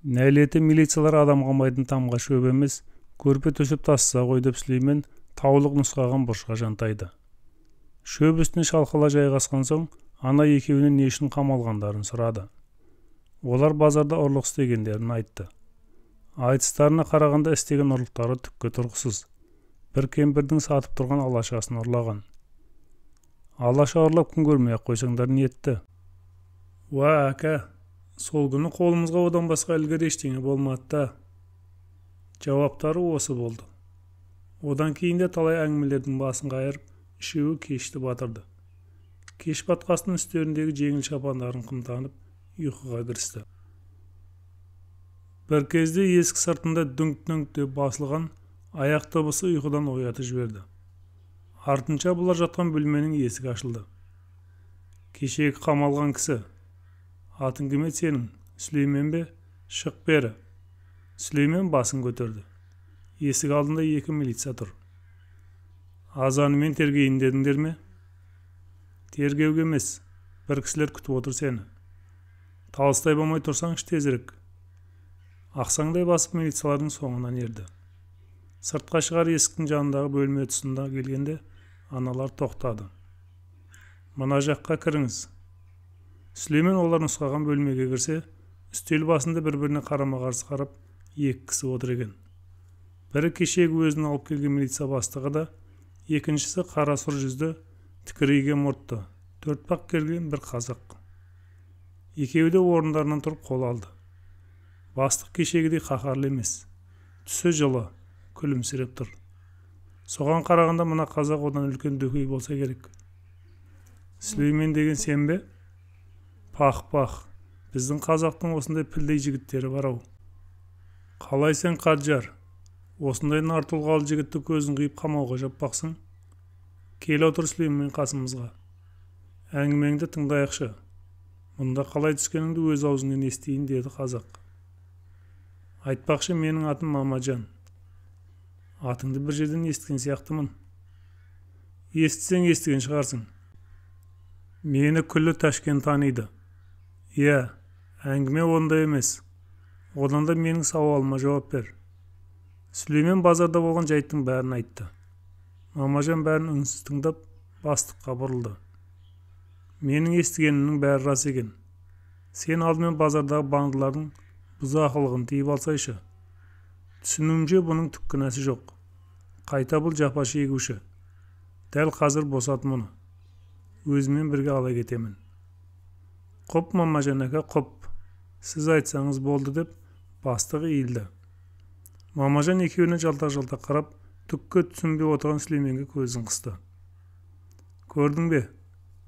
Нәлеті милициялар адам қамайтын тамға шөп емес, көрпе төсеп тастаса ғой деп Сүлеймен таулық нұсқаған бұрышқа жантайды. Шөп үстіне шалқала жайғасқан соң, ана екеуінен не үшін қамалғандарын сұрады. Олар базарда ұрлық істегендерін айтты. Айтыстарына қарағанда істеген ұрлықтары түкке тұрғысыз. Бір кемпірдің сатып тұрған алашасын ұрлаған. Алаша ұрлап күн көрмей-ақ қойсаңдар ниетті. Уа, әка, сол күні қолымызға одан басқа ілгері ештеңе болмады да. Жауаптары осы болды. Одан кейін де талай әңгімелердің басын қайырып, үшеуі кешті батырды. Кеш батқасының үстеріндегі жеңіл шапандарын қымтанып, ұйқыға кірісті. Бір кезде есік сыртында дүңк-дүңк деп басылған аяқ дыбысы ұйқыдан оятып жіберді. Артынша бұлар жатқан бөлменің есігі ашылды. Кешегі қамалған кісі. Атың кім еді сенің? Сүлеймен бе? Шық бері. Сүлеймен басын көтерді. Есік алдында екі милиция тұр. Азанымен тергейін дедіңдер ме? Тергеуге емес, бір кісілер күтіп отыр сені. Талыстай болмай тұрсаңшы тезірек. Ақсаңдай басып милициялардың соңынан ерді. Сыртқа шығар есіктің жанындағы бөлме тұсында келгенде аналар тоқтады. Мына жаққа кіріңіз. Сүлеймен олар нұсқаған бөлмеге кірсе, үстел басында бір-біріне қарама-қарсы қарап екі кісі отыр екен. Бірі кешегі өзін алып келген милиция бастығы да, екіншісі қара сұр жүзді, тікірейген мұртты, төртпақ келген бір қазақ. Екеуі де орындарынан тұрып қол алды. Бастық кешегідей қаһарлы емес, түсі жылы, күлімсіреп тұр. Соған қарағанда мына қазақ одан үлкен дөкей болса керек. Сүлеймен деген сен бе? Пах-пах, біздің қазақтың осындай пілдей жігіттері бар-ау. Қалай сен, Қаджар? Осындай нар тұлғалы жігітті көзін қиып қамауға жаппақсың? Кел отыр Сүлеймен қасымызға. Әңгімеңді тыңдайықшы. Мұнда қалай түскеніңді өз аузыңнан естейін, деді қазақ. Айтпақшы, менің атым Мамажан. Атыңды бір жерден естіген сияқтымын. Естісең естіген шығарсың. Мені күллі Ташкент таниды. Иә, әңгіме онда емес. Одан да менің сауалыма жауап бер. Сүлеймен базарда болған жайттың бәрін айтты. Мамажан бәрін үнсіз тыңдап, бастыққа бұрылды. Менің естігенімнің бәрі рас екен. Сен алдымен базардағы бандылардың бұзақылығын тиіп алсайшы. Түсінуімше бұның түк кінәсі жоқ. Қайта бұл жапа шегуші. Дәл қазір босат мұны. Өзімен бірге ала кетемін. Құп, Мамажан ака, құп. Сіз айтсаңыз болды деп бастығы иілді. Мамажан екеуіне жалтақ-жалтақ қарап, түкке түсінбей отырған Сүлейменге көзін қысты. Көрдің бе?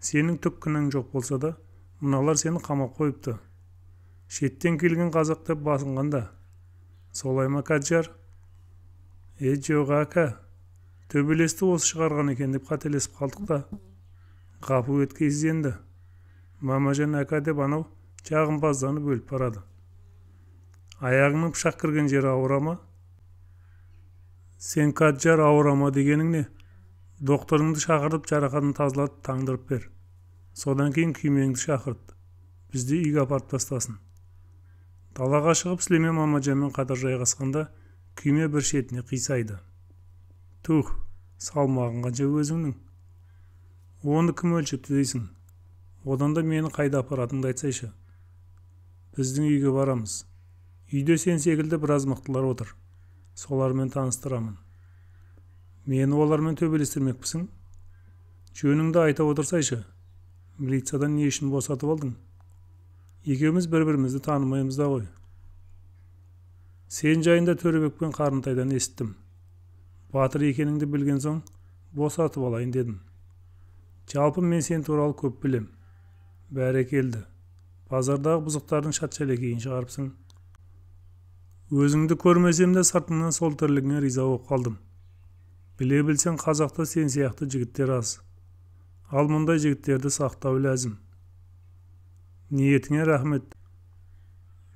Сенің түк кінәң жоқ болса да, мыналар сені қамап қойыпты. Шеттен келген қазақ деп басынғанда. Солай ма, Каджар? Е, жоқ, ака. Төбелесті осы шығарған екен деп қателесіп қалдық та. Ғапу еткейсіз енді. Мамажан ака деп анау жағымпазданып өліп барады. Аяғыңның пышақ кірген жері ауыра ма? Сен, Каджар, ауыра ма дегенің не? Докторыңды шақыртып, жарақатын тазалатып, таңдырып бер. Содан кейін күймеңді шақырт. Бізді үйге апарып тастасын. Далаға шығып Сүлеймен Мамажанмен қатар жайғасқанда күйме бір шетіне қисайды. Тух, салмағың қанша өзіңнің? Оны кім өлшепті дейсің? Одан да мені қайда апаратыныңды айтсайшы. Біздің үйге барамыз. Үйде сен секілді біраз мықтылар отыр. Солармен таныстырамын. Мені олармен төбелестірмекпісің? Жөніңді айта отырсайшы. Милициядан не үшін босатып алдың? Екеуміз бір-бірімізді танымаймыз да ғой. Сен жайында Төребек пен Қарынтайдан естіттім. Батыр екеніңді білген соң босатып алайын дедім. Жалпы мен сен туралы көп білем. Бәрекелді. Базардағы бұзықтардың шат-шәлекейін шығарыпсың. Өзіңді көрмесем де сыртыңнан сол тірлігіңе риза болып қалдым. Біле білсең, қазақта сен сияқты жігіттер аз. Ал мұндай жігіттерді сақтау ләзім. Ниетіңе рахмет.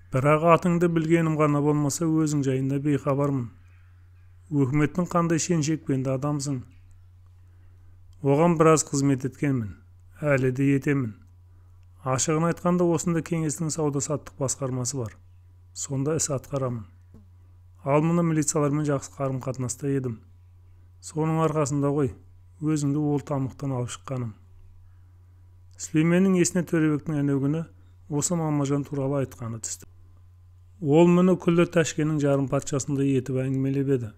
Бірақ атыңды білгенім ғана болмаса, өзің жайында бейхабармын. Өкіметтің қандай шен-шекпенді адамсың. Оған біраз қызмет еткенмін, әлі де етемін. Ашығын айтқанда, осында кеңестің сауда-саттық басқармасы бар. Сонда іс атқарамын. Ал мұны милициялармен жақсы қарым-қатынаста едім. Соның арқасында ғой, өзіңді ол тамұқтан алып шыққаным. Сүлейменнің есіне Төребектің әнеугүні осы Мамажан туралы айтқаны түсті. Ол мұны күллі Ташкеннің жарым патшасындай етіп әңгімелеп еді.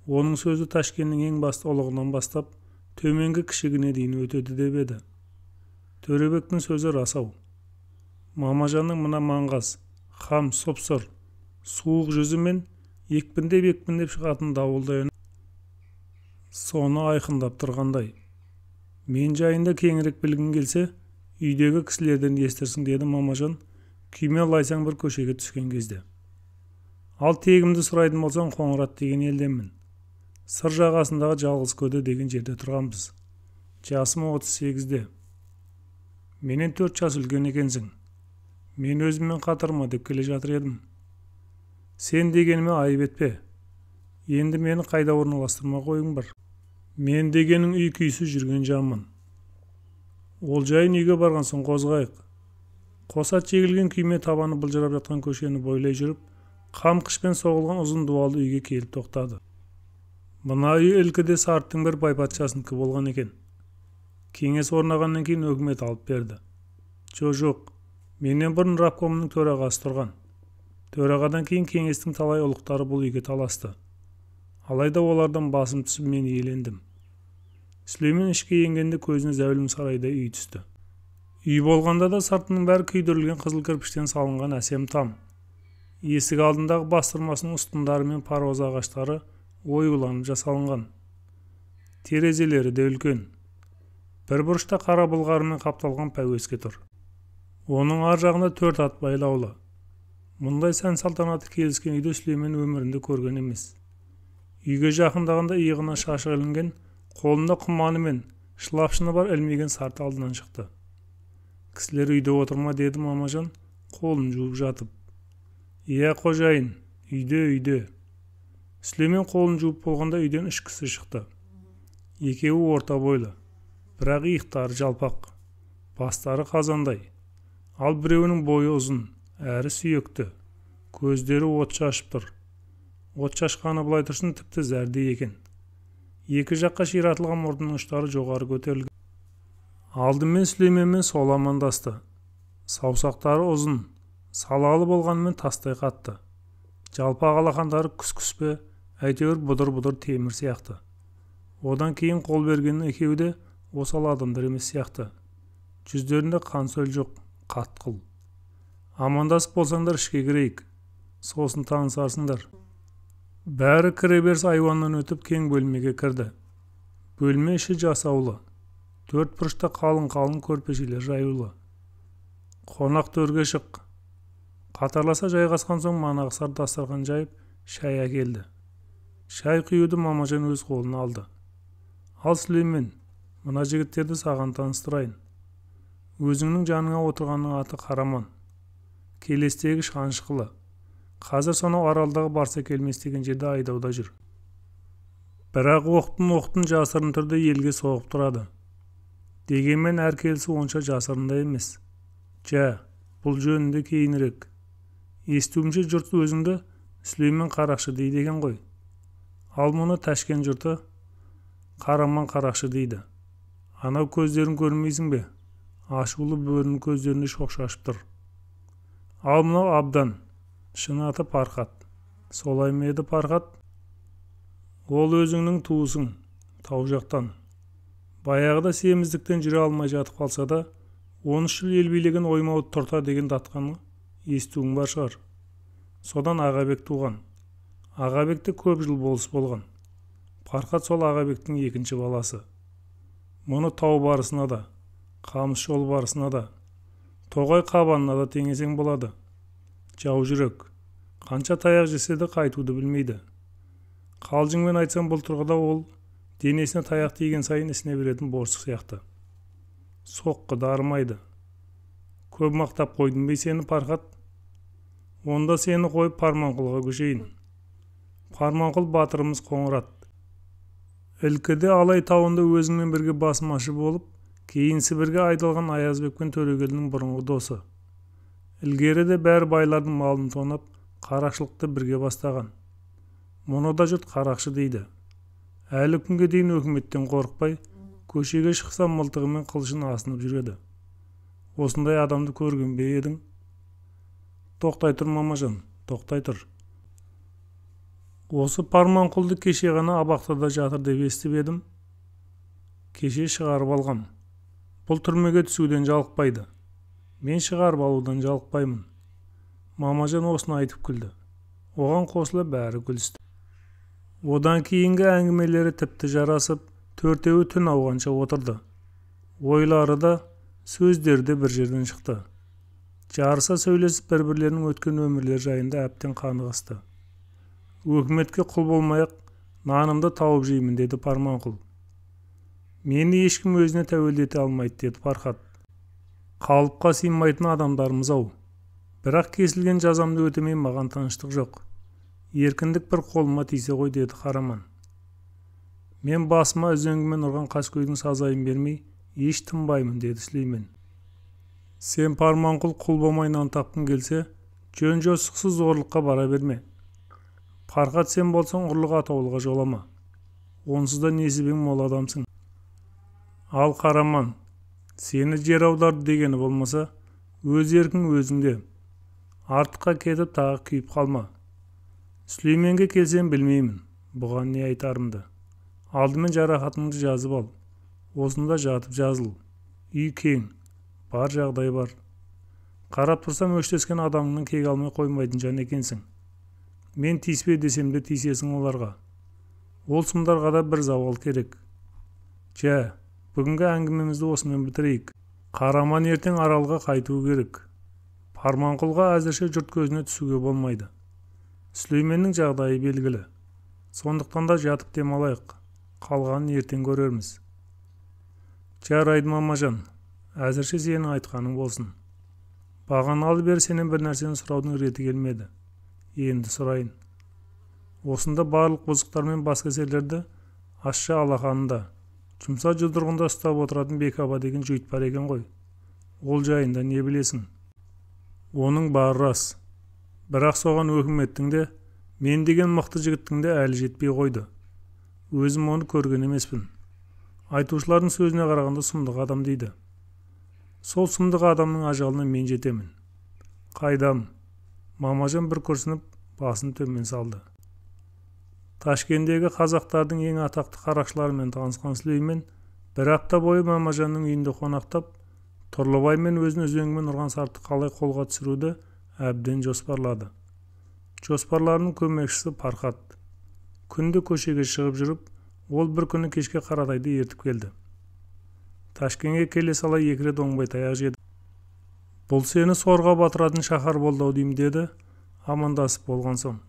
Оның сөзі Ташкеннің ең басты ұлығынан бастап төменгі кішігіне дейін өтеді деп еді. Төребектің сөзі рас-ау. Мамажанның мына маңғаз, хам, сұп-сұр, суық жүзі мен екпіндеп-екпіндеп шығатын дауылдай үні соны айқындап тұрғандай. Мен жайында кеңірек білгің келсе, үйдегі кісілерден естірсің, деді Мамажан күйме лайсаң бір көшеге түскен кезде. Ал тегімді сұрайтын болсаң, Қоңырат деген елденмін. Сыр жағасындағы Жалғыз көде деген жерде тұрғанбыз. Жасым 38-де. Менен 4 жас үлкен екенсің. Мен өзіммен қатырма деп келе жатыр едім. Сен дегеніме айып етпе. Енді мені қайда орналастырмақ ойың бар? Мен дегенің үй күйсіз жүрген жанмын. Ол жайын үйге барған соң қозғайық. Қос ат жегілген күйме табаны былжырап жатқан көшені бойлай жүріп, қам қышпен соғылған ұзын дуалды үйге келіп тоқтады. Мына үй ілкіде Сарттың бір байпатшасынікі болған екен. Кеңес орнағаннан кейін өкімет алып берді. Жоқ, менен бұрын рабкомның төрағасы тұрған. Төрағадан кейін кеңестің талай ұлықтары бұл үйге таласты. Алайда олардан басым түсіп мен иелендім. Сүлеймен ішке енгенде көзіне зәулім сарайда үй түсті. Үй болғанда да сыртының бәрі күйдірілген қызыл кірпіштен салынған әсем там. Есік алдындағы бастырмасының ұстындары мен пароз ағаштары оюланып жасалынған. Терезелері де үлкен. Бір бұрышта қара былғарымен қапталған пәуеске тұр. Оның ар жағында 4 ат байлаулы. Мұндай сән салтанаты келіскен үйді Сүлеймен өмірінде көрген емес. Үйге жақындағанда иығына шашы ілінген, қолында құманы мен шылапшыны бар ілмеген сарт алдынан шықты. Кісілер үйде отырма, деді Мамажан қолын жуып жатып. Иә, қожайын, үйде, үйде. Сүлеймен қолын жуып болғанда үйден 3 кісі шықты. Екеуі орта бойлы, бірақ иықтары жалпақ, бастары қазандай. Ал біреуінің бойы ұзын, әрі сүйекті, көздері от шашып тұр. От шашқаны былай тұрсын, тіпті зәрдей екен. Екі жаққа ширатылған мұртының ұштары жоғары көтерілген. Алдымен Сүлейменмен сол амандасты. Саусақтары ұзын, салалы болғанымен тастай қатты. Жалпақ алақандары күс-күс пе, әйтеуір бұдыр-бұдыр темір сияқты. Одан кейін қол бергеннің екеуі де осал адамдар емес сияқты. Жүздерінде қан сөл жоқ, қатқыл. Амандасып болсаңдар ішке кірейік, сосын танысарсыңдар. Бәрі кіреберіс айуаннан өтіп кең бөлмеге кірді. Бөлме іші жасаулы. 4 бұрышта қалың-қалың көрпешелер жаюлы. Қонақ төрге шық. Қатарласа жайғасқан соң манағы дастархан жайып шай әкелді. Шай құюды Мамажан өз қолына алды. Ал Сүлеймен, мына жігіттерді саған таныстырайын. Өзіңнің жаныңа отырғанның аты Қараман. Келестегі Шанышқылы. Қазір сонау Аралдағы барса келмес деген жерде айдауда жүр. Бірақ оқтын-оқтын жасырын түрде елге соғып тұрады. Дегенмен әр келісі онша жасырын да емес. Жә, бұл жөнінде кейінірек. Естуімше жұрт өзіңді Сүлеймен қарақшы дейді екен ғой. Ал мұны Ташкен жұрты Қараман қарақшы дейді. Анау көздерін көрмейсің бе? Ашулы бөрінің көздерінде шоқ шашып тұр. Ал мынау Абдан, шын аты Пархат. Солай ма еді, Пархат? Ол өзіңнің туысың, тау жақтан. Баяғыда семіздіктен жүре алмай жатып қалса да, 13 жыл ел билеген Оймауыт Тұрта деген датқаны естуің бар шығар. Содан Ағабек туған. Ағабек те көп жыл болыс болған. Пархат сол Ағабектің екінші баласы. Мұны тау барысына да, қамыс жол барысына да, тоғай қабанына да теңесең болады. Жау жүрек, қанша таяқ жесе де қайтуды білмейді. Қалжыңмен айтсам, бұл тұрғыда ол денесіне таяқ тиген сайын ісіне беретін борсық сияқты. Соққы да армайды. Көп мақтап қойдым бей сені, Пархат? Онда сені қойып Парманқұлға көшейін. Парманқұл батырымыз Қоңырат. Ілкіде Алай тауында өзіңмен бірге басмашы болып, кейін Сібірге айдалған Аязбек пен Төрегелдің бұрынғы досы. Ілгері де бәрі байлардың малын тонап, қарақшылықты бірге бастаған. Мұны да жұрт қарақшы дейді. Әлі күнге дейін өкіметтен қорықпай, көшеге шықса мылтығымен қылышын асынып жүреді. Осындай адамды көрген бе едің? Тоқтай тұр, Мамажан, тоқтай тұр. Осы Парманқұлды кеше ғана абақтыда жатыр деп естіп едім. Кеше шығарып алғам. Бұл түрмеге түсуден жалықпайды. Мен шығарып алудан жалықпаймын. Мамажан осыны айтып күлді. Оған қосыла бәрі күлісті. Одан кейінгі әңгімелері тіпті жарасып, төртеуі түн ауғанша отырды. Ойлары да, сөздері де бір жерден шықты. Жарыса сөйлесіп, бір-бірлерінің өткен өмірлері жайында әбден қанығысты. Өкіметке құл болмай-ақ, нанымды тауып жеймін, деді Парманқұл. Мені ешкім өзіне тәуелді ете алмайды, деді Пархат. Қалыпқа сыймайтын адамдармыз ау. Бірақ кесілген жазамды өтемей маған тыныштық жоқ. Еркіндік бір қолыма тисе ғой, деді Қараман. Мен басыма үзеңгімен ұрған қаскөйдің сазайын бермей, еш тынбаймын, деді Сүлеймен. Сен, Парманқұл, құл болмай нан тапқың келсе, жөн-жосықсыз зорлыққа бара берме. Пархат, сен болсаң, ұрлық атаулыға жолама. Онсыз да несібең мол адамсың. Ал Қараман, сені жер аударды дегені болмаса, өз еркің өзіңде. Артыққа кетіп тағы күйіп қалма. Сүлейменге келсем білмеймін, бұған не айтарымды. Алдымен жарақатыңды жазып ал. Осында жатып жазыл. Үй кең, бар жағдай бар. Қарап тұрсам өштескен адамыңнан кек алмай қоймайтын жан екенсің. Мен тиіспе десем де тиісесің оларға. Ол сұмдарға да бір зауал керек. Жә, бүгінгі әңгімемізді осымен бітірейік. Қараман ертең Аралға қайтуы керек. Парманқұлға әзірше жұрт көзіне түсуге болмайды. Сүлейменнің жағдайы белгілі. Сондықтан да жатып демалайық. Қалғанын ертең көрерміз. Жарайды, Мамажан, әзірше сенің айтқаның болсын. Бағаналы бері сенен бір нәрсені сұраудың реті келмеді. Енді сұрайын. Осында барлық бұзықтар мен баскесерлерді ащы алақанында, жұмса жұдырығында ұстап отыратын Бекаба деген жүйт бар екен ғой. Ол жайында не білесің? Оның бары рас. Бірақ соған өкіметтің де, мен деген мықты жігіттің де әлі жетпей қойды. Өзім оны көрген емеспін. Айтушылардың сөзіне қарағанда сұмдық адам дейді. Сол сұмдық адамның ажалына мен жетемін. Қайдам? Мамажан бір күрсініп, басын төмен салды. Ташкендегі қазақтардың ең атақты қарақшыларымен танысқан Сүлеймен бір апта бойы Мамажанның үйінде қонақтап, Тұрлыбай мен өзін үзеңгімен ұрған сартты қалай қолға түсіруді әбден жоспарлады. Жоспарларының көмекшісі Пархат. Күнде көшеге шығып жүріп, ол бір күні кешке Қаратайды ертіп келді. Ташкенге келе сала екі рет оңбай таяқ жеді. Бұл сені сорға батыратын шаһар болды ау деймін, деді амандасып болған соң.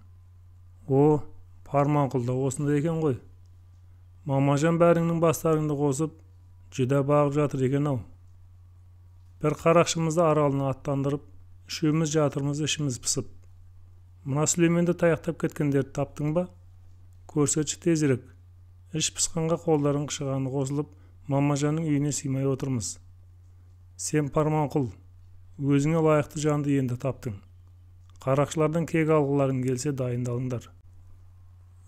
О, Парманқұл да осында екен ғой. Мамажан бәріңнің бастарыңды қосып, жүдә бағып жатыр екен ау. Бір қарақшымызды Аралына аттандырып, үшеуміз жатырмыз ішіміз пысып. Мына Сүлейменді таяқтап кеткендерді таптың ба? Көрсетші тезірек. Іш пысқанға қолдарың қышығаны қосылып, Мамажанның үйіне сыймай отырмыз. Сен, Парманқұл, өзіңе лайықты жанды енді таптың. Қарақшылардан кек алғыларың келсе дайындалыңдар.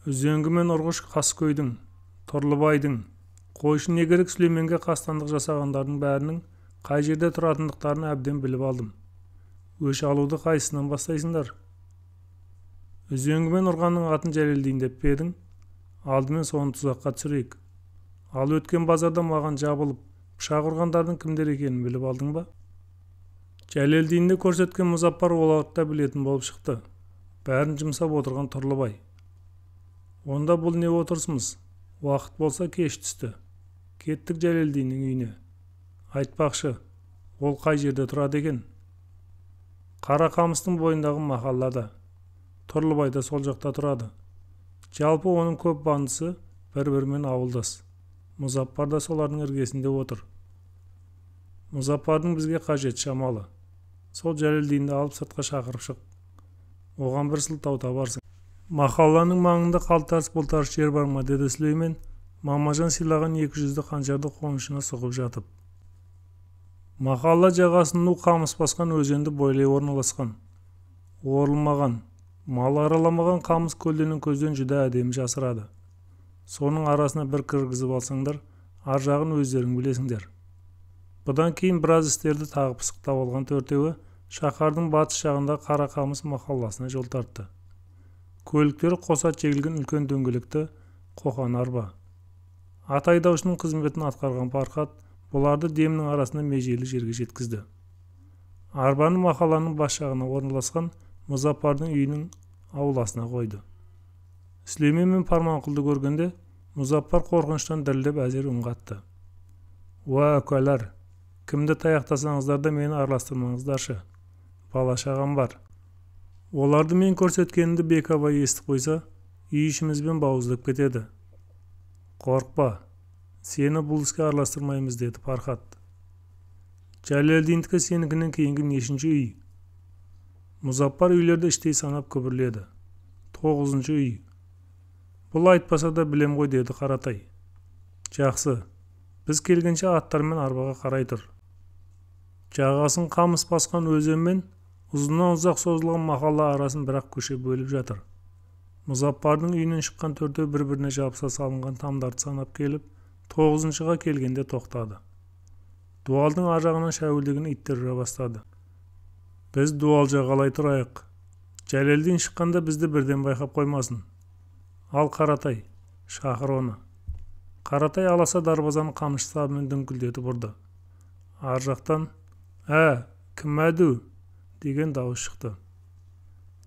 Үзеңгімен ұрғыш қаскөйдің, Тұрлыбайдың, қойшы не керек Сүлейменге қастандық жасағандардың бәрінің қай жерде тұратындықтарын әбден біліп алдым. Өш алуды қайсысынан бастайсыңдар? Үзеңгімен ұрғанның атын Жәлелдин деп пе едің? Алдымен соны тұзаққа түсірейік. Ал өткен базарда маған жабылып, пышақ ұрғандардың кімдер екенін біліп алдың ба? Жәлелдинді көрсеткен Мұзаппар оларды да білетін болып шықты. Бәрін жұмсап отырған Тұрлыбай. Онда бұл не отырсымыз? Уақыт болса кеш түсті. Кеттік Жәлелдиннің үйіне. Айтпақшы, ол қай жерде тұрады екен? Қара қамыстың бойындағы махаллада. Тұрлыбай да сол жақта тұрады. Жалпы оның көп бандысы бір-бірімен ауылдас. Мұзаппар да солардың іргесінде отыр. Мұзаппардың бізге қажет шамалы. Сол Жәлелдинді алып сыртқа шақырып шық. Оған бір сылтау табарсың. Махалланың маңында қалтарыс-бұлтарыс жер бар ма, деді Сүлеймен, Мамажан сыйлаған 200-ді қанжарды қонышына сұғып жатып. Махалла жағасын ну қамыс басқан өзенді бойлай орналасқан. Орылмаған, мал араламаған қамыс көлденең көзден жүдә әдемі жасырады. Соның арасына бір кіргізіп алсаңдар, ар жағын өздерің білесіңдер. Бұдан кейін біраз істерді тағы пысықтап алған төртеуі шаһардың батыс жағында қара қамыс махалласына жол тартты. Көліктері қоса жегілген үлкен дөңгелекті қоқан арба. Ат айдаушының қызметін атқарған Пархат бұларды демнің арасында межелі жерге жеткізді. Арбаны махалланың бас жағына орналасқан Мұзаппардың үйінің ауласына қойды. Сүлеймен мен Парманқұлды көргенде Мұзаппар қорқыныштан дірілдеп әзер үн қатты. «Уа, үкәлар, кімді таяқтасаңыздар да мені араластырмаңыздаршы. Бала-шағам бар. Оларды мен көрсеткенімді Бекабай естіп қойса, үй ішімізбен бауыздап кетеді». «Қорықпа, сені бұл іске араластырмаймыз», деді Пархат. «Жәлелдиндікі сенікінен кейінгі нешінші үй?» Мұзаппар үйлерді іштей санап күбірледі. 9-шы үй. «Бұл айтпаса да білем ғой», деді Қаратай. «Жақсы, біз келгенше аттар мен арбаға қарай тұр». Жағасын қамыс басқан өзенмен ұзыннан ұзақ созылған махалла арасын бірақ көше бөліп жатыр. Мұзаппардың үйінен шыққан төртеу бір-біріне жабыса салынған тамдарды санап келіп, 9-шыға келгенде тоқтады. Дуалдың ар жағынан шәуілдеген иттер үре бастады. «Біз дуал жағалай тұрайық. Жәлелдин шыққанда бізді бірден байқап қоймасын. Ал Қаратай, шақыр оны». Қаратай аласа дарбазаны қамшы сабымен дүңкілдетіп ұрды. Ар жақтан «Ә, кім әду?» деген дауыс шықты.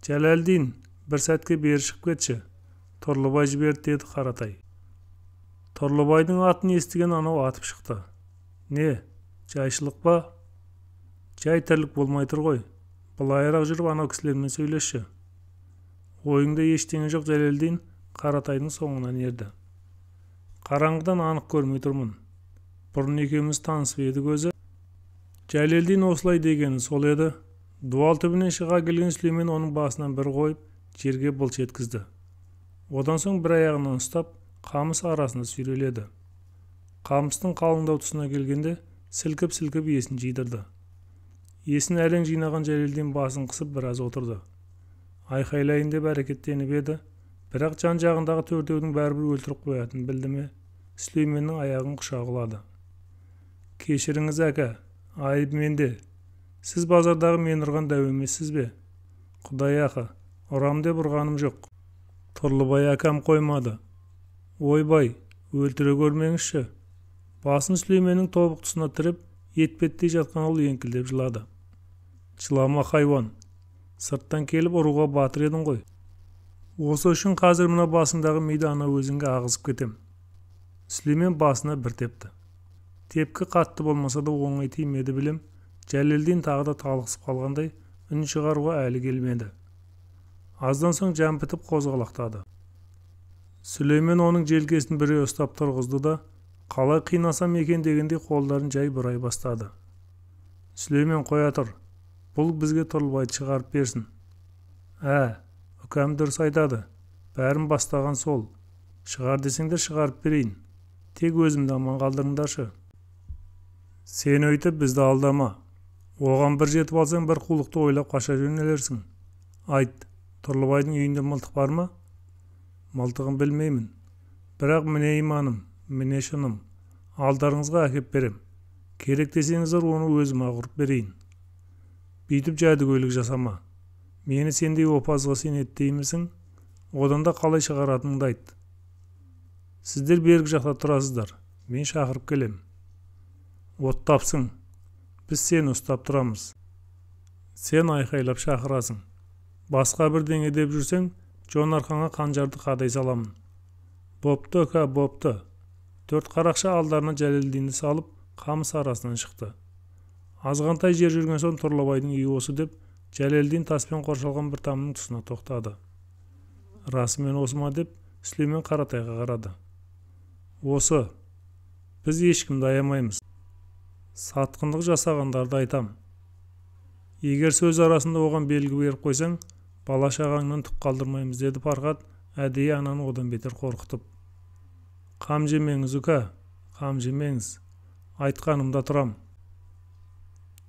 «Жәлелдин, бір сәтке бері шығып кетші, Тұрлыбай жіберді», деді Қаратай. Тұрлыбайдың атын естіген анау атып шықты. «Не, жайшылық па? Жай тірлік болмай тұр ғой. Былайырақ жүріп анау кісілермен сөйлесші». Ойыңда ештеңе жоқ. Жәлелдин Қаратайдың соңынан ерді. «Қараңғыдан анық көрмей тұрмын. Бұрын екеуміз танысып едік өзі». Жәлелдин осылай дегені сол еді. Дуал түбінен шыға келген Сүлеймен оның басынан бір қойып, жерге былш еткізді. Одан соң бір аяғынан ұстап, қамыс арасына сүйреледі. Қамыстың қалыңдау тұсына келгенде сілкіп-сілкіп есін жидырды. Есін әрең жинаған Жәлелдин басын қысып біраз отырды. Айқайлайын деп әрекеттеніп еді, бірақ жан жағындағы төртеудің бәрібір өлтіріп қоятынын білді ме, Сүлейменнің аяғын құша құлады. «Кешіріңіз, әка, айып менде. Сіз базардағы мен ұрған дәу емессіз бе? Құдай ақы, ұрам деп ұрғаным жоқ. Тұрлыбай әкам қоймады. Ойбай, өлтіре көрмеңізші». Басын Сүлейменнің тобық тұсына тіреп, етпеттей жатқан ол еңкілдеп жылады. «Жылама, хайуан, сырттан келіп ұруға батыр едің ғой. Осы үшін қазір мына басыңдағы миды ана өзенге ағызып кетем». Сүлеймен басына бір тепті. Тепкі қатты болмаса да оңай тимеді білем. Жәлелдин тағы да талықсып қалғандай үн шығаруға әлі келмеді. Аздан соң жан бітіп қозғалақтады. Сүлеймен оның желкесін біреу ұстап тұрғызды да, қалай қинасам екен дегендей қолдарын жай бұрай бастады. «Сүлеймен, қоя тұр, бұл бізге Тұрлыбайды шығарып берсін». «Ә, үкәм дұрыс айтады, бәрін бастаған сол. Шығар десеңдер шығарып берейін, тек өзімді аман қалдырыңдаршы». «Сен өйтіп бізді алдама. Оған бір жетіп алсаң, бір қулықты ойлап қаша жөнелерсің. Айт, Тұрлыбайдың үйінде мылтық бар ма?» «Мылтығын білмеймін. Бірақ міне иманым, міне шыным. Алдарыңызға әкеп берем. Керек десеңіздер, оны өзім-ақ ұрып берейін». «Бүйтіп жәдігөйлік жасама. Мені сендей опасызға сенеді деймісің? Одан да қалай шығаратыныңды айт. Сіздер бергі жақта тұрасыздар, мен шақырып келем». «Оттапсың, біз сені ұстап тұрамыз. Сен айқайлап шақырасың. Басқа бірдеңе деп жүрсең, жон арқаңа қанжарды қадай саламын». «Бопты, үка, бопты». Төрт қарақшы алдарына Жәлелдинді салып, қамыс арасынан шықты. Азғантай жер жүрген соң Тұрлыбайдың үйі осы деп, Жәлелдин таспен қоршалған бір тамның тұсына тоқтады. «Расымен осы ма?» деп Сүлеймен Қаратайға қарады. «Осы. Біз ешкімді аямаймыз. Сатқындық жасағандарды айтам. Егер сөз арасында оған белгі беріп қойсаң, бала-шағаңнан түк қалдырмаймыз», деді Пархат әдейі ананы одан бетер қорқытып. «Қам жемеңіз, үка, қам жемеңіз. Айтқанымда тұрам.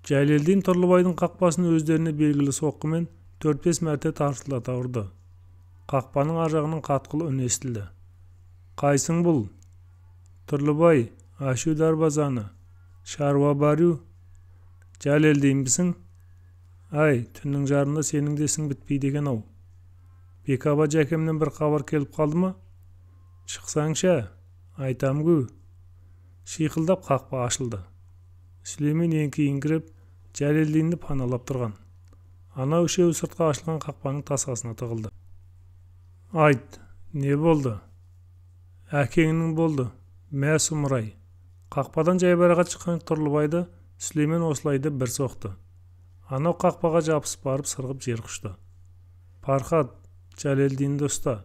Жәлелдин Тұрлыбайдың қақпасын өздеріне белгілі соққымен 4-5 мәрте тарсылдата ұрды. Қақпаның ар жағынан қатқыл үн естілді. Қайсың бұл? Тұрлыбай, ашу дарбазаны. Шаруа барю. Жәлелдинбісің? Әй, түннің жарымында сенің де ісің бітпейді екен-ау. Бекаба жәкемнен бір хабар келіп қалды ма? Шықсаңшы, айтам гү. Шиқылдап қақпа ашылды. Сүлеймен еңкейіңкіреп, Жәлелдинді паналап тұрған. Ана үшеуі сыртқа ашылған қақпаның тасасына тығылды. Айт, не болды? Әкеңнің болды, мә сұмырай. Қақпадан жайбарақат шыққан Тұрлыбайды Сүлеймен осылай деп бір соқты. Анау қақпаға жабысып барып сырғып жер құшты. Пархат, Жәлелдинді ұста.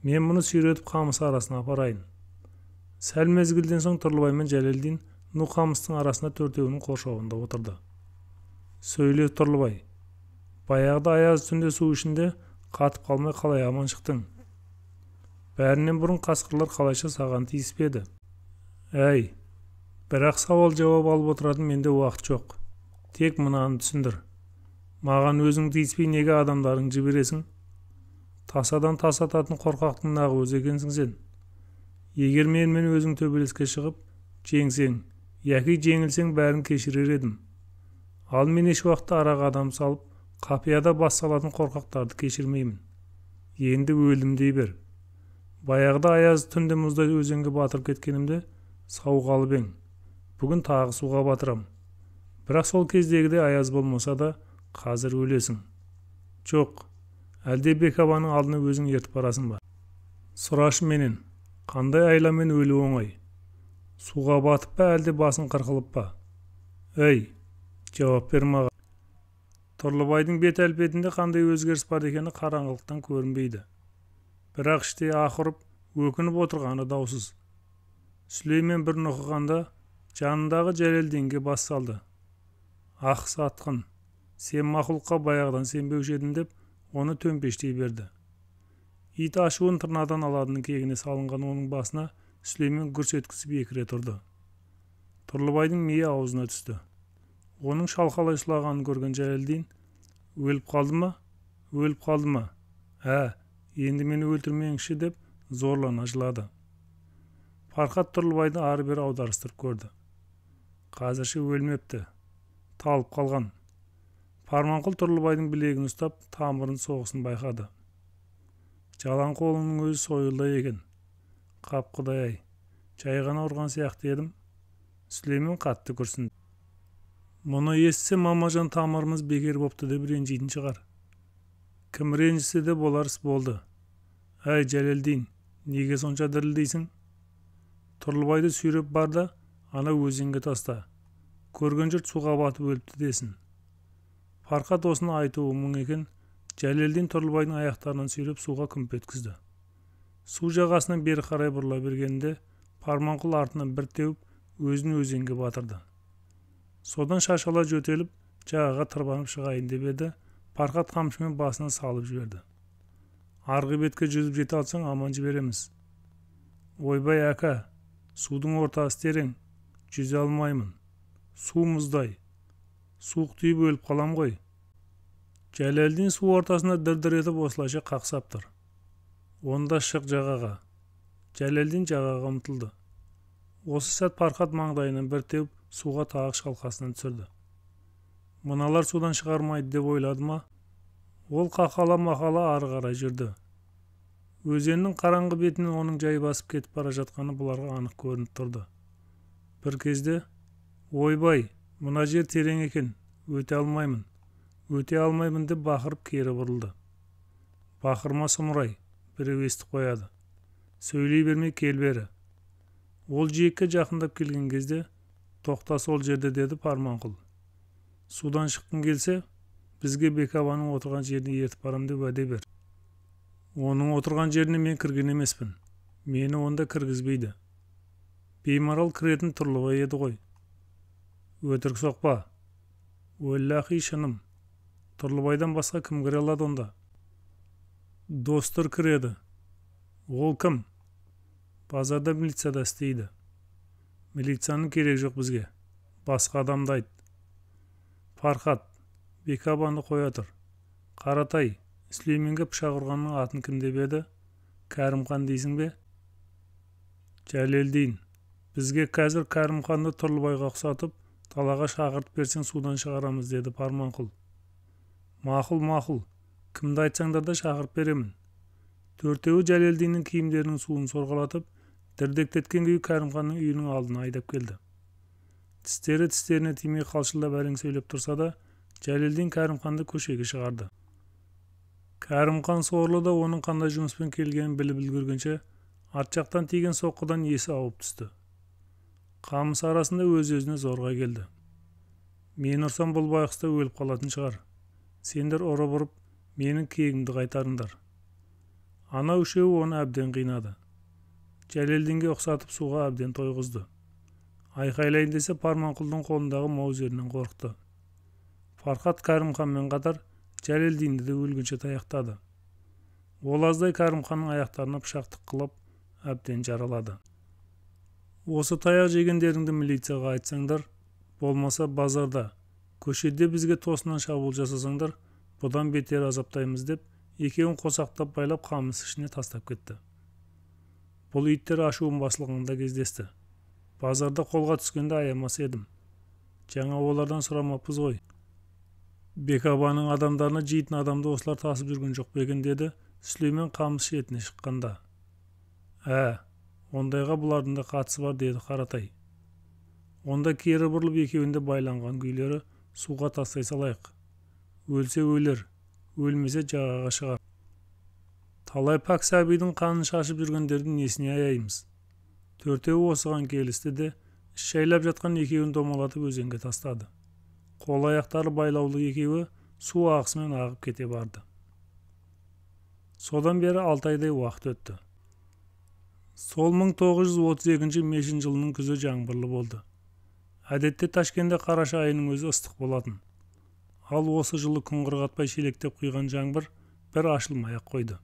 Мен мұны сүйретіп қамыс арасына апарайын. Сәл мезгілден соң Тұрлыбай мен Жәлелдин ну қамыстың арасында төртеуінің қоршауында отырды. Сөйле, Тұрлыбай. Баяғыда аяз түнде су ішінде қатып қалмай қалай аман шықтың? Бәрінен бұрын қасқырлар қалайша саған тиіспеді? Әй, бірақ сауал жауап алып отыратын менде уақыт жоқ. Тек мынаны түсіндір. Маған өзің тиіспей неге адамдарың жібересің? Тасадан тас ататын қорқақтың нағы өзі екенсің сен. Егер менімен өзің төбелеске шығып, жеңсең, яки жеңілсең бәрін кешірер едім. Ал мен еш уақытта араға адам салып, қапияда бас салатын қорқақтарды кешірмеймін. Енді өлдім дей бер. Баяғыда аяз түнде мұздай өзенге батырып кеткенімде сау қалып ең. Бүгін тағы суға батырам. Бірақ сол кездегідей аяз болмаса да қазір өлесің. Жоқ, әлде Бекабаның алдына өзің ертіп барасың ба? Сұрашы менен, қандай айламен өлу оңай? Суға батып па, әлде басын қырқылып па? Әй, жауап бер маған. Тұрлыбайдың бет әлпетінде қандай өзгеріс бар екені қараңғылықтан көрінбейді. Бірақ іштей аһ ұрып, өкініп отырғаны даусыз. Сүлеймен бір нұқығанда жанындағы Жәлелдинге бас салды. Ах, сатқын, сен мақұлыққа баяғыдан сенбеуші едің деп оны төмпештей берді. Ит ашуын тырнадан аладының кегіне салынған оның басына Сүлеймен гүрс еткізіп екіре тұрды. Тұрлыбайдың миы аузына түсті. Оның шалқалай сұлағанын көрген Жәлелдин, өліп қалды ма? Өліп қалды ма? Ә, енді мені өлтірмеңізші деп зорлана жылады. Пархат Тұрлыбайды ары-бері аударыстырып көрді. Қазірше өлмепті, талып қалған. Парманқұл Тұрлыбайдың білегін ұстап, тамырын соғысын байқады. Жалаң қолының өзі сойылдай екен. Қап құдай-ай, жай ғана ұрған сияқты едім. Сүлеймен қатты күрсінді. Мұны естісе мамажан тамырымыз бекер бопты деп ренжитін шығар. Кім ренжісе де болар іс болды. Әй, Жәлелдин, неге сонша дірілдейсің? Тұрлыбайды сүйреп бар да, ана өзенге таста. Көрген жұрт суға батып өліпті десін. Пархат осыны айтуы мұң екен, Жәлелдин Тұрлыбайдың аяқтарынан сүйреп суға күмп еткізді. Су жағасынан бері қарай бұрыла бергенде, Парманқұл артынан бір теуіп, өзін өзенге батырды. Содан шашала жөтеліп, жағаға тырбанып шығайын деп еді, Пархат қамшымен басына салып жіберді. Арғы бетке жүзіп жете алсаң, аман жібереміз. Ойбай, әка, судың ортасы терең, жүзе алмаймын. Су мұздай. Суық түйіп өліп қалам ғой. Жәлелдин су ортасында дір-дір етіп осылайша қақсап тұр. Онда шық жағаға. Жәлелдин жағаға ұмтылды. Осы сәт Пархат маңдайынан бір теуіп, суға тағы шалқасынан түсірді. Мыналар судан шығармайды деп ойлады ма? Ол қақала-мақала ары қарай жүрді. Өзеннің қараңғы бетінен оның жай басып кетіп бара жатқаны бұларға анық көрініп тұрды. Бір кезде, ойбай, мына жер терең екен, өте алмаймын, өте алмаймын деп бақырып кері бұрылды. Бақырма сұмырай, біреу естіп қояды. Сөйлей бермей кел бері. Ол жиекке жақындап келген кезде, тоқта сол жерде деді Парманқұл. Судан шыққың келсе, бізге Бекабаның отырған жеріне ертіп барам деп уәде бер. Оның отырған жеріне мен кірген емеспін. Мені онда кіргізбейді. Беймарал кіретін Тұрлыбай еді ғой. Өтірік соқпа. Уэллахи шыным. Тұрлыбайдан басқа кім кіре алады онда? Достыр кіреді. Ол кім? Базарда милицияда істейді. Милицияның керегі жоқ бізге. Басқа адамды айт. Фархат, Бекабаны қоя тұр. Қаратай, Сүлейменге пышақ ұрғанның атын кім деп еді? Кәрімхан дейсің бе? Жәлелдин. Бізге қазір Кәрімханды Тұрлыбайға ұқсатып, далаға шақыртып берсең судан шығарамыз, деді Парманқұл. Мақұл, мақұл. Кімді айтсаңдар да шақырып беремін. Төртеуі Жәлелдиннің киімдерінің суын сорғалатып, дірдектеткен күйі Кәрімханның үйінің алдына айдап келді. Тістері тістеріне тимей қалшылдап әрең сөйлеп тұрса да, Жәлелдин Кәрімханды көшеге шығарды. Кәрімхан сорлы да оның қандай жұмыспен келгенін біліп үлгергенше, арт жақтан тиген соққыдан есі ауып түсті. Қамыс арасында өз-өзіне зорға келді. Мен ұрсам бұл байғұс та өліп қалатын шығар. Сендер ұрып-ұрып менің кегімді қайтарыңдар. Ана үшеуі оны әбден қинады. Жәлелдинге ұқсатып суға әбден тойғызды. Айқайлайын десе Парманқұлдың қолындағы маузерінен қорықты. Фархат Кәрімханмен қатар Жәлелдинді де өлгенше таяқтады. Ол аздай Кәрімханның аяқтарына пышақ тыққылап әбден жаралады. Осы таяқ жегендеріңді милицияға айтсаңдар, болмаса базарда, көшеде бізге тосыннан шабуыл жасасаңдар, бұдан бетер азаптаймыз деп, екеуін қосақтап байлап қамыс ішіне тастап кетті. Бұл иттер ашуын басылғанда кездесті. Базарда қолға түскенде аямас едім. Жаңа олардан сұрамаппыз ғой. Бекабаның адамдарына жейтін адамды осылар тасып жүрген жоқ па екен, деді Сүлеймен қамыс шетіне шыққанда. Ә, ондайға бұлардың да қатысы бар, деді Қаратай. Онда кері бұрылып екеуінде байланған күйлері суға тастай салайық. Өлсе өлер, өлмесе жағаға шығар. Талай пәк сәбидің қанын шашып жүргендердің несіне аяймыз? Төртеуі осыған келісті де, іш шайлап жатқан екеуін домалатып өзенге тастады. Қол аяқтары байлаулы екеуі су ағысымен ағып кете барды. Содан бері 6 айдай уақыт өтті. Сол 1932 мешін жылының күзі жаңбырлы болды. Әдетте Ташкенде қараша айының өзі ыстық болатын. Ал осы жылы күн құрғатпай шелектеп құйған жаңбыр бір ашылмай-ақ қойды.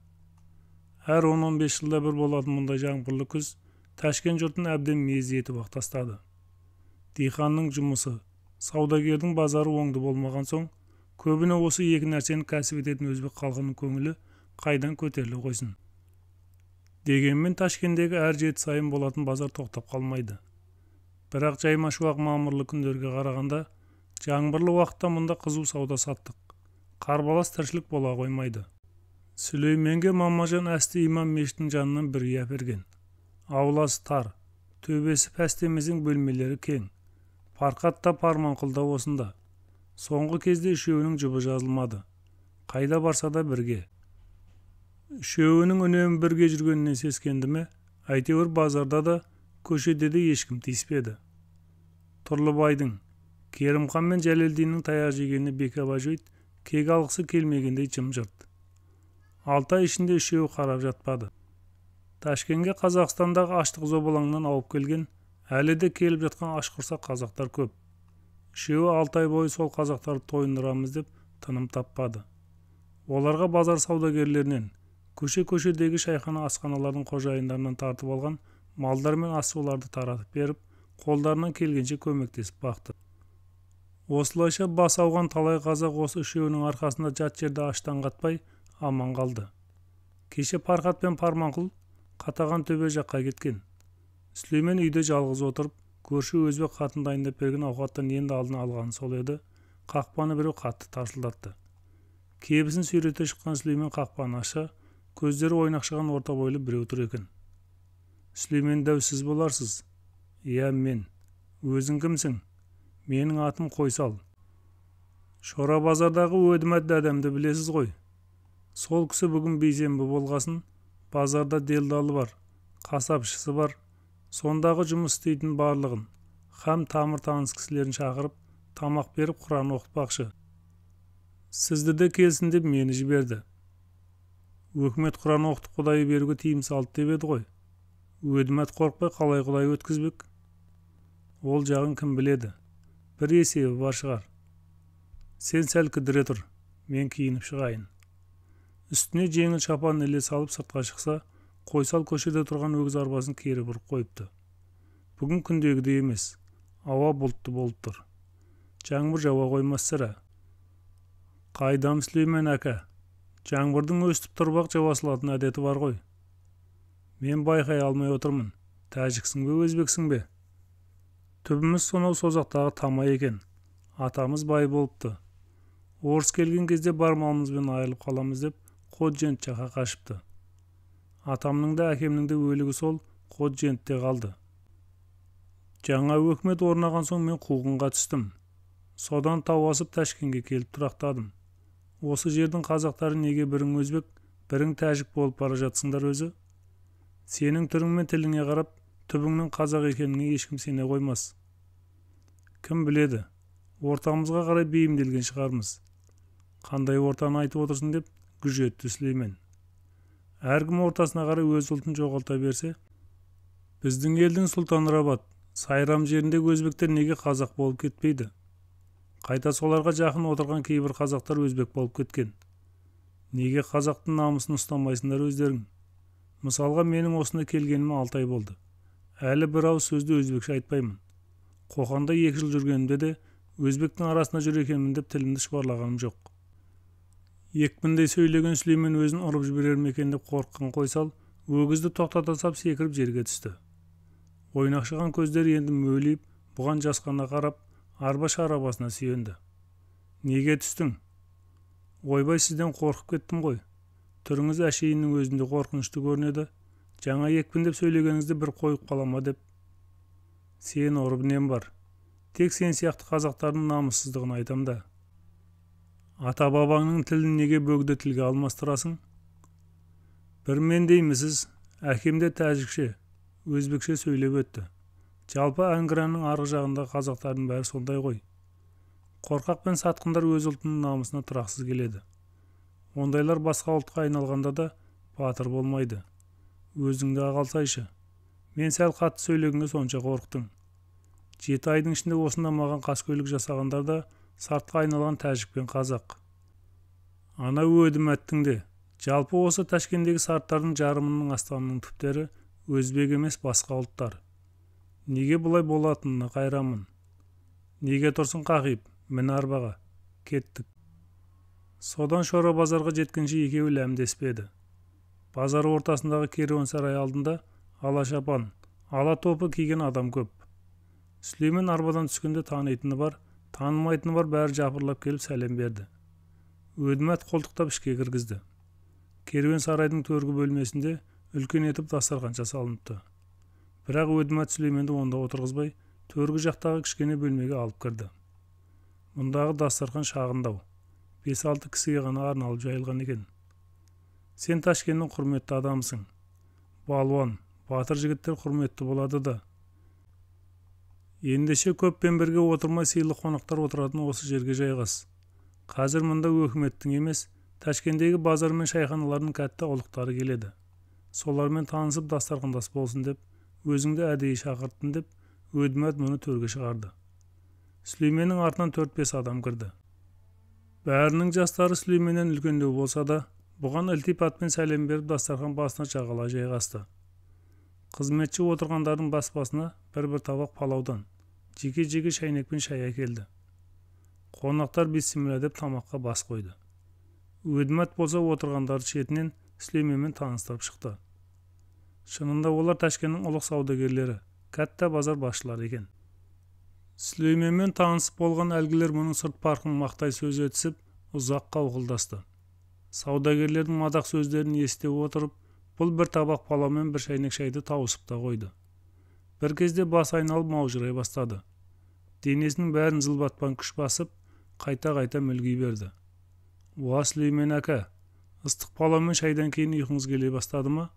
Әр 10-15 жылда бір болатын мұндай жаңбырлы күз Ташкент жұртын әбден мезі етіп ақ тастады. Диқанның жұмысы, саудагердің базары оңды болмаған соң, көбіне осы екі нәрсені кәсіп ететін өзбек халқының көңілі қайдан көтеріле қойсын. Дегенмен Ташкенттегі әр жеті сайын болатын базар тоқтап қалмайды. Бірақ жайма-шуақ мамырлы күндерге қарағанда, жаңбырлы уақытта мұнда қызу сауда саттық. Қарбалас тіршілік бола қоймайды. Сүлейменге Мамажан әсте имам мешіттің жанынан бір үй әперген. Ауласы тар, төбесі пәс демесең бөлмелері кең. Фархат та Парманқұл да осында. Соңғы кезде үшеуінің жұбы жазылмады. Қайда барса да бірге. Үшеуінің үнемі бірге жүргенінен сескенді ме, әйтеуір базарда да, көшеде де ешкім тиіспеді. Тұрлыбайдың, Керімхан мен Жәлелдиннің таяқ жегеніне Бекаба жойт, кек алғысы келмегендей жым-жырт. 6 ай ішінде үшеуі қарап жатпады. Ташкентке Қазақстандағы аштық зобалаңнан ауып келген, әлі де келіп жатқан аш құрсақ қазақтар көп. Үшеуі 6 ай бойы сол қазақтарды тойындырамыз деп тыным таппады. Оларға базар саудагерлерінен, көше-көшедегі шайхана асханалардың қожайындарынан тартып алған малдар мен ас-суларды таратып беріп, қолдарынан келгенше көмектесіп бақты. Осылайша бас ауған талай қазақ осы үшеуінің арқасында жат жерде аштан қатпай аман қалды. Кеше Фархат пен Парманқұл Қатаған төбе жаққа кеткен. Сүлеймен үйде жалғыз отырып, көрші өзбек қатын дайындап берген ауқаттан енді алдын алғаны сол еді, қақпаны біреу қатты тарсылдатты. Кебісін сүйрете шыққан Сүлеймен қақпаны ашса, көздері ойнақшыған орта бойлы біреу тұр екен. Сүлеймен дәу сіз боларсыз? Иә, мен. Өзің кімсің? Менің атым Қойсал. Шора базардағы Өдімәт дәдәмді білесіз ғой. Сол кісі бүгін бейсенбі болғасын, базарда делдалы бар, қасапшысы бар, сондағы жұмыс істейтін барлығын, һәм тамыр таныс кісілерін шақырып, тамақ беріп Құран оқытпақшы. Сізді де келсін деп мені жіберді. Өкімет Құран оқытып құдайы беруге тыйым салды деп еді ғой. Өдімәт қорықпай қалай құдай өткізбек? Ол жағын кім біледі? Бір есебі бар шығар. Сен сәл кідіре тұр, мен киініп шығайын. Үстіне жеңіл шапан іле салып сыртқа шықса, Қойсал көшеде тұрған өгіз арбасын кері бұрып қойыпты. Бүгін күндегідей емес, ауа бұлтты болып тұр. Жаңбыр жауа қоймас сірә. Қайдам, Сүлеймен әка, жаңбырдың өстіп тұрып-ақ жауа салатын әдеті бар ғой. Мен байқай алмай отырмын. Тәжіксің бе, өзбексің бе? Түбіміз сонау Созақтағы Тамай екен. Атамыз бай болыпты. Орыс келген кезде бар малымызбен айырылып қаламыз деп Ходжент жаққа қашыпты. Атамның да әкемнің де өлігі сол Ходжентте қалды. Жаңа өкімет орнаған соң мен қуғынға түстім. Содан тау асып Ташкентке келіп тұрақтадым. Осы жердің қазақтары неге бірің өзбек, бірің тәжік болып бара жатсыңдар өзі? Сенің түрің мен тіліңе қарап, түбіңнің қазақ екеніне ешкім сене қоймас. Кім біледі, ортамызға қарай бейімделген шығармыз. Қандай ортаны айтып отырсың деп гүж етті Сүлеймен. Әркім ортасына қарай өз ұлтын жоғалта берсе, біздің елдің Сұлтанрабат, Сайрам жеріндегі өзбектер неге қазақ болып кетпейді? Қайта соларға жақын отырған кейбір қазақтар өзбек болып кеткен. Неге қазақтың намысын ұстамайсыңдар өздерің? Мысалға, менің осында келгеніме 6 ай болды. Әлі бір ауыз сөзді өзбекше айтпаймын. Қоқанда 2 жыл жүргенімде де өзбектің арасында жүр екенмін деп тілімді шұбарлағаным жоқ. Екпіндей сөйлеген Сүлеймен өзін ұрып жіберер ме екен деп қорыққан Қойсал өгізді тоқтата сап секіріп жерге түсті. Ойнақшыған көздері енді мөлиіп, бұған жасқана қарап, арба шарабасына сүйенді. Неге түстің? Ойбай, сізден қорқып кеттім ғой. Түріңіз әшейіннің өзінде қорқынышты көрінеді. Жаңа екпіндеп сөйлегеніңізді бір қойып қалама деп. Сен ұрып нем бар? Тек сен сияқты қазақтардың намыссыздығын айтам да. Ата-бабаңның тілін неге бөгде тілге алмастырасың? Бір мен деймісіз, әкем де тәжікше, өзбекше сөйлеп өтті. Жалпы Әнгіранның арғы жағындағы қазақтардың бәрі сондай ғой. Қорқақ пен сатқындар өз ұлтының намысына тұрақсыз келеді. Ондайлар басқа ұлтқа айналғанда да батыр болмайды. Өзіңді ағалсайшы. Мен сәл қатты сөйлегенге сонша қорықтың. 7 айдың ішінде осында маған қаскөйлік жасағандар да сартқа айналған тәжік пен қазақ. Ана өдімәттің де, жалпы осы Ташкенттегі сарттардың жарымының астамының түптері өзбек емес басқа ұлттар. Неге бұлай болатынына қайранмын. Неге тұрсың қақиып, мін арбаға. Кеттік. Содан Шора базарға жеткенше екеуі ләмдеспеді. Базар ортасындағы керуен сарай алдында ала шапан, ала топы киген адам көп. Сүлеймен арбадан түскенде танитыны бар, танымайтыны бар, бәрі жапырлап келіп сәлем берді. Өдімәт қолтықтап ішке кіргізді. Керуен сарайдың төргі бөлмесінде үлкен етіп дастарханша салыныпты. Бірақ Өдімәт Сүлейменді онда отырғызбай, төргі жақтағы кішкене бөлмеге алып кірді. Мұндағы дастархан шағындау, 5-6 кісіге ғана арналып жайылған екен. Сен Ташкенттің құрметті адамысың. Балуан, батыр жігіттер құрметті болады да. Ендеше көппен бірге отырмай сыйлы қонақтар отыратын осы жерге жайғас. Қазір мұнда өкіметтің емес, Ташкенттегі базар мен шайханалардың кәтті ұлықтары келеді. Солармен танысып дастархандас болсын деп, өзіңді әдейі шақырттым деп, Өдімәт мұны төрге шығарды. Сүлейменнің артынан 4-5 адам кірді. Бәрінің жастары Сүлейменнен үлкендеу болса да, бұған ілтипатпен сәлем беріп дастархан басына жағалай жайғасты. Қызметші отырғандардың бас-басына бір-бір табақ палаудан, жеке-жеке шәйнекпен шай әкелді. Қонақтар бисмилла деп тамаққа бас қойды. Өдімәт болса отырғандарды шетінен Сүлейменмен таныстырып шықты. Шынында олар Ташкенттің ұлық саудагерлері, кәтта базар басшылары екен. Сүлейменмен танысып болған әлгілер мұның сырт парқын мақтай сөз етісіп, ұзақ қауқылдасты. Саудагерлердің мадақ сөздерін естіп отырып, бұл бір табақ палау мен бір шәйнек шайды тауысып та қойды. Бір кезде басы айналып маужырай бастады. Денесінің бәрін зылбатпан күш басып, қайта-қайта мүлги берді. Уа, Сүлеймен әка, ыстық палау мен шайдан кейін ұйқыңыз келе бастады ма?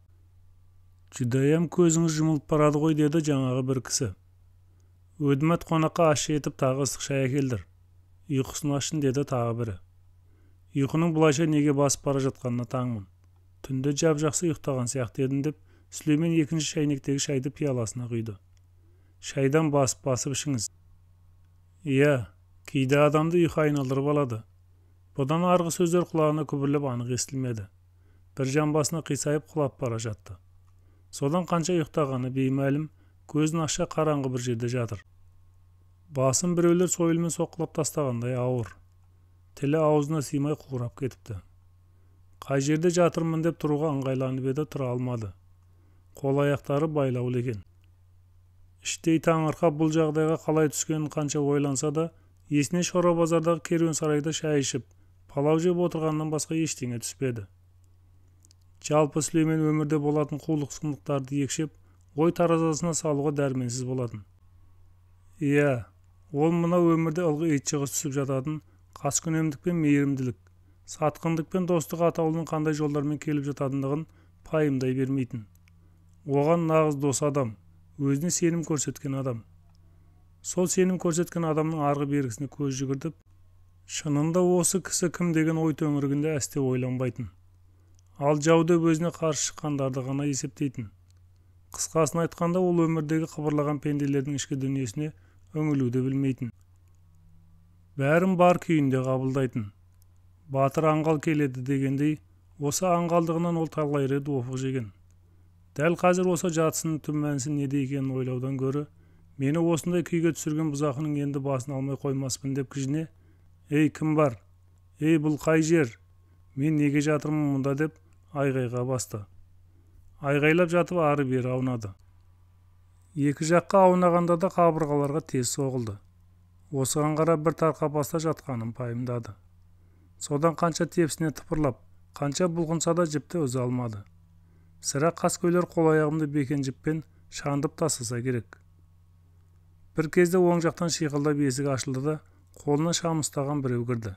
Жүдәйім көзіңіз жұмылып барады ғой, деді жаңағы бір кісі. Өдімәт қонаққа ащы етіп тағы ыстық шай әкелдір. Ұйқысын ашсын, деді тағы бірі. Ұйқының бұлайша неге басып бара жатқанына таңмын. Түнде жап-жақсы ұйықтаған сияқты едім деп, Сүлеймен екінші шәйнектегі шайды пияласына құйды. Шайдан басып-басып ішіңіз. Иә, кейде адамды ұйқы айналдырып алады. Бұдан арғы сөздер құлағына күбірлеп анық естілмеді. Бір жамбасына қисайып құлап бара жатты. Содан қанша ұйықтағаны беймәлім, көзін ашса қараңғы бір жерде жатыр. Басын біреулер сойылмен соққылап тастағандай ауыр. Тілі аузына сыймай қурап кетіпті. Қай жерде жатырмын деп тұруға ыңғайланып еді, тұра алмады. Қол аяқтары байлаулы екен. Іштей таңырқап бұл жағдайға қалай түскенін қанша ойланса да, есіне Шора базардағы керуен сарайда шай ішіп, палау жеп отырғаннан басқа ештеңе түспеді. Жалпы Сүлеймен өмірде болатын қулық сұмдықтарды екшеп, ой таразасына салуға дәрменсіз болатын. Иә, ол мына өмірде ылғи ит жығыс түсіп жататын қаскүнемдік пен мейірімділік, сатқындық пен достық атаулының қандай жолдармен келіп жататындығын пайымдай бермейтін. Оған нағыз дос адам, өзіне сенім көрсеткен адам. Сол сенім көрсеткен адамның арғы бергісіне көз жүгіртіп, шынында осы кісі кім деген ой төңірегінде әсте ойланбайтын. Ал жау деп өзіне қарсы шыққандарды ғана есептейтін. Қысқасын айтқанда, ол өмірдегі қыбырлаған пенделердің ішкі дүниесіне үңілуді білмейтін. Бәрін бар күйінде қабылдайтын. Батыр аңғал келеді дегендей, осы аңғалдығынан ол талай рет опық жеген. Дәл қазір осы жатысының түп мәнісі неде екенін ойлаудан гөрі, мені осындай күйге түсірген бұзақының енді басын алмай қоймаспын деп кіжіне, «Ей, кім бар? Ей, бұл қай жер? Мен неге жатырмын мұнда?» деп айғайға басты. Айғайлап жатып ары-бері аунады. Екі жаққа аунағанда да қабырғаларға тез соғылды. Осыған қарап бір тар қапаста жатқанын пайымдады. Содан қанша тепсіне тыпырлап, қанша бұлқынса да жіпті үзе алмады. Сірә қаскөйлер қол-аяғымды бекен жіппен шандып тастаса керек. Бір кезде оң жақтан шиқылдап есік ашылды да, қолына шам ұстаған біреу кірді.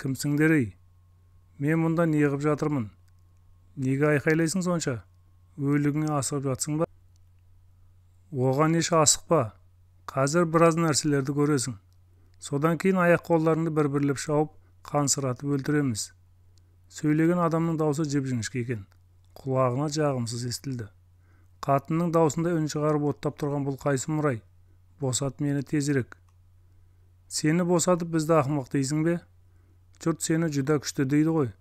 Кімсіңдер ей? Мен мұнда неғып жатырмын? Неге айқайлайсың сонша? Өлігіңе асығып жатсың ба? Оған еш асықпа. Қазір біраз нәрселерді көресің. Содан кейін аяқ қолдарыңды бір-бірлеп шауып, қансыратып өлтіреміз. Сөйлеген адамның даусы жіп-жіңішке екен. Құлағына жағымсыз естілді. Қатынның даусындай үн шығарып оттап тұрған бұл қайсы мұрай? Босат мені тезірек. Сені босатып бізді ақымақ дейсің бе? Жұрт сені жүдә күшті дейді ғой.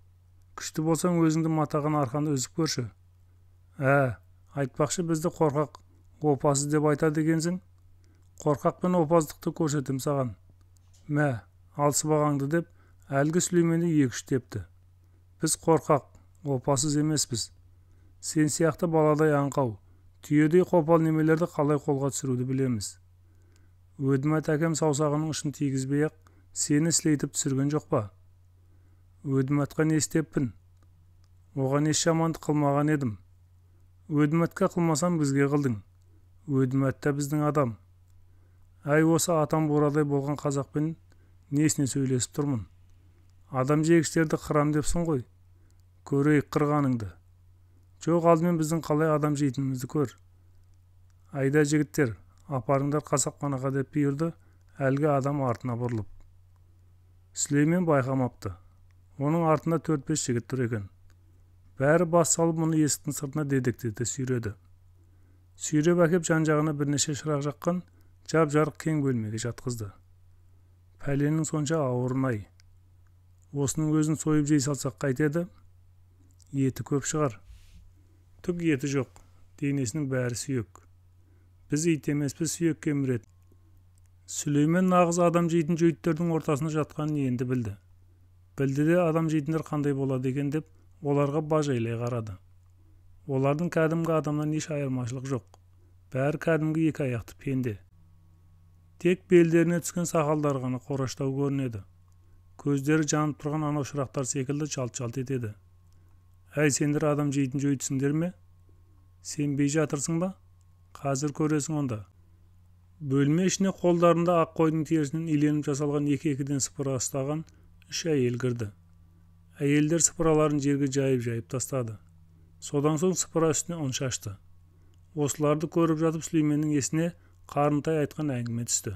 Күшті болсаң өзіңді матаған арқанды үзіп көрші. Ә, айтпақшы бізді қорқақ, опасыз деп айтады екенсің. Қорқақ пен опаздықты көрсетем саған. Мә, ал сыбағаңды деп әлгі Сүлейменді екі-үш тепті. Біз қорқақ, опасыз емеспіз. Сен сияқты баладай аңқау, түйедей қопал немелерді қалай қолға түсіруді білеміз. Өдімәт әкем саусағының ұшын тигізбей-ақ сені сілейтіп түсірген жоқ па? Өдімәтқа не істеппін? Оған еш жамандық қылмаған едім. Өдімәтке қылмасам бізге қылдың. Өдімәт та біздің адам. Әй, осы атам бурадай болған қазақпен несіне сөйлесіп тұрмын? Адам жегіштерді қырам депсің ғой. Көрейік қырғаныңды. Жоқ, алдымен біздің қалай адам жейтінімізді көр. Айда жігіттер, апарыңдар қасапханаға деп бұйырды әлгі адам артына бұрылып. Сүлеймен байқамапты. Оның артында 4-5 жігіт тұр екен. Бәрі бас салып мұны есіктің сыртына дедектете сүйреді. Сүйреп әкеп жан-жағына бірнеше шырақ жаққан жап-жарық кең бөлмеге жатқызды. Пәленің сонша ауырын-ай. Осының өзін сойып жей салсақ қайтеді? Еті көп шығар. Түк еті жоқ, денесінің бәрі сүйек. Біз ит емеспіз, сүйек кеміреді. Сүлеймен нағыз адам жейтін жөйттердің ортасында жатқанын енді білді. Білді де адам жейтіндер қандай болады екен деп оларға бажайлай қарады. Олардың кәдімгі адамнан еш айырмашылық жоқ. Бәрі кәдімгі екі аяқты пенде. Тек белдеріне түскен сақалдары ғана қораштау көрінеді. Көздері жанып тұрған анау шырақтар секілді жалт-жалт етеді. Әй, сендер адам жейтін жөйтсіңдер ме? Сенбей жатырсың ба? Қазір көресің онда. Бөлме ішіне қолдарында ақ қойдың терісінен иленіп жасалған екі-екіден сыпыра ұстаған үш әйел кірді. Әйелдер сыпыраларын жерге жайып-жайып тастады. Содан соң сыпыра үстіне ұн шашты. Осыларды көріп жатып Сүлейменнің есіне Қарынтай айтқан әңгіме түсті.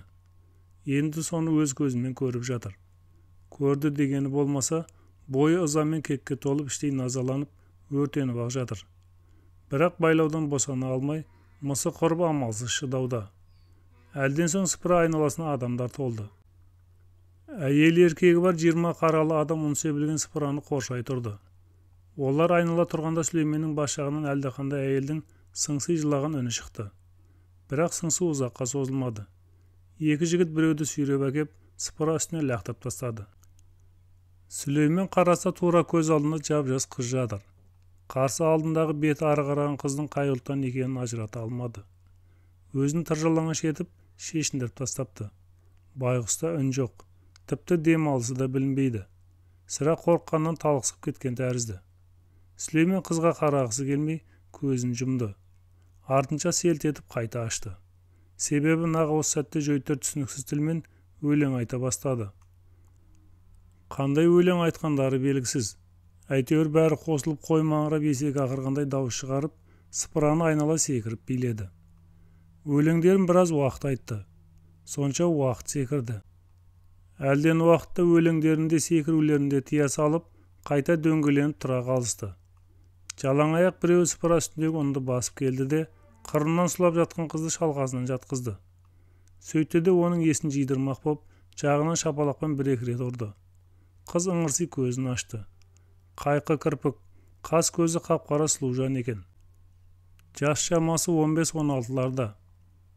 Енді соны өз көзімен көріп жатыр. Көрді дегені болмаса, бойы ызамен кекке толып іштей назаланып, өртеніп ақ жатыр. Бірақ байлаудан босана алмай, мысы құрып амалсыз шыдауда. Әлден соң сыпыра айналасына адамдар толды. Әйел еркегі бар 20 қаралы адам ұн себілген сыпыраны қоршай тұрды. Олар айнала тұрғанда Сүлейменнің бас жағынан әлдеқандай әйелдің сыңси жылаған үні шықты. Бірақ сыңсу ұзаққа созылмады. Екі жігіт біреуді сүйреп әкеп, сыпыра үстіне лақтырып тастады. Сүлеймен қараса, тура көз алдында жап-жас қыз жатыр. Қарсы алдындағы беті ары қараған қыздың қай ұлттан екенін ажырата алмады. Өзін тыржалаңаш етіп, шешіндіріп тастапты. Байғұста үн жоқ. Тіпті дем алысы да білінбейді. Сірә қорыққаннан талықсып кеткен тәрізді. Сүлеймен қызға қарағысы келмей, көзін жұмды. Артынша селт етіп қайта ашты. Себебі нақ осы сәтте жөйттер түсініксіз тілмен өлең айта бастады. Қандай өлең айтқандары белгісіз. Әйтеуір бәрі қосылып қой маңырап есек ақырғандай дауыс шығарып, сыпыраны айнала секіріп биледі. Өлеңдерін біраз уақыт айтты. Сонша уақыт секірді. Әлден уақытта өлеңдерінде секірулерінде тия салып, қайта дөңгеленіп тұра қалысты. Жалаң аяқ біреуі сыпыра үстіндегі ұнды басып келді де, қырынан сұлап жатқан қызды шалқасынан жатқызды. Сөйтті де оның есін жидырмақ боп, жағынан шапалақпен бір-екі рет ұрды. Қыз ыңырси көзін ашты. Қайқы кірпік, қас көзі қап-қара сұлу жан екен. Жас шамасы 15-16-ларда.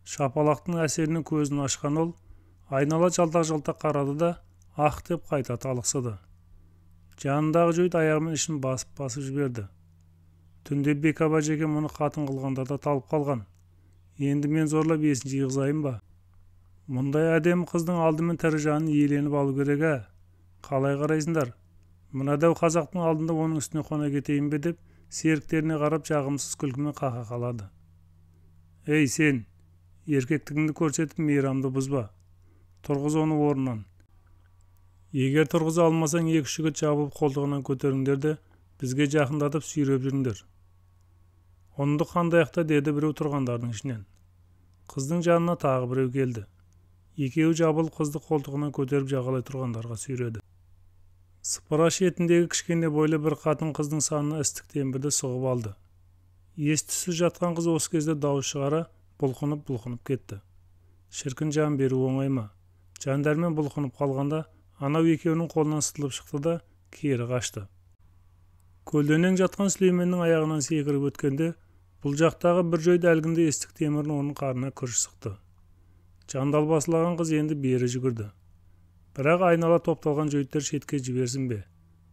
Шапалақтың әсерінен көзін ашқан ол, айнала жалтақ-жалтақ қарады да, ақ деп қайта талықсыды. Жанындағы жөйт аяғымен ішін басып-басып жіберді. Түнде Бекаба жеке мұны қатын қылғанда да талып қалған. Енді мен зорлап есін жиғызайын ба? Мұндай әдемі қыздың алдымен тірі жанын иеленіп алу керек ә? Қалай қарайсыңдар? Мына дәу қазақтың алдында оның үстіне қона кетейін бе деп серіктеріне қарап жағымсыз күлкімен қақа қалады. Ей сен, еркектігіңді көрсетіп мейрамды бұзба. Тұрғыз оны орнынан. Егер тұрғыза алмасаң, екі жігіт жабылып қолтығынан көтеріңдер де, бізге жақындатып сүйреп жүріңдер. Онды қандай-ақ деді біреу тұрғандардың ішінен. Қыздың жанына тағы біреу келді. Екеуі жабылып қызды қолтығынан көтеріп жағалай тұрғандарға сүйреді. Сыпыра шетіндегі кішкене бойлы бір қатын қыздың санына ыстық темірді сұғып алды. Ес-түссіз жатқан қыз осы кезде дауыс шығара бұлқынып-бұлқынып кетті. Шіркін жан беру оңай ма? Жандармен бұлқынып қалғанда анау екеуінің қолынан сытылып шықты да кері қашты. Көлденең жатқан Сүлейменнің аяғынан секіріп өткенде бұл жақтағы бір жойды әлгінде ыстық темірін оның қарнына күрш сұқты. Жандалбасылаған қыз енді бері жүгірді. Бірақ айнала топталған жөйттер шетке жіберсін бе?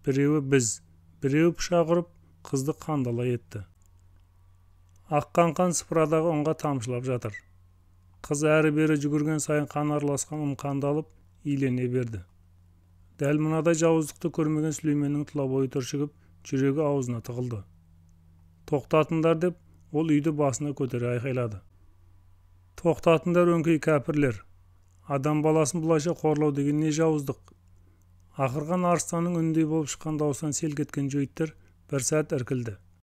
Біреуі біз, біреуі пышақ ұрып, қызды қандала етті. Аққан қан сыпырадағы ұнға тамшылап жатыр. Қыз әрі-бері жүгірген сайын қан араласқан ұн қандалып, илене берді. Дәл мынадай жауыздықты көрмеген Сүлейменнің тұла бойы түршігіп, жүрегі аузына тығылды. Тоқтатыңдар деп, ол үйді басына көтере айқайлады. Тоқтатыңдар өңкей кәпірлер! Адам баласын бұлайша қорлау деген не жауыздық? Ақырған арыстанның үндей болып шыққан дауыстан селк еткен жөйттер бір сәт іркілді.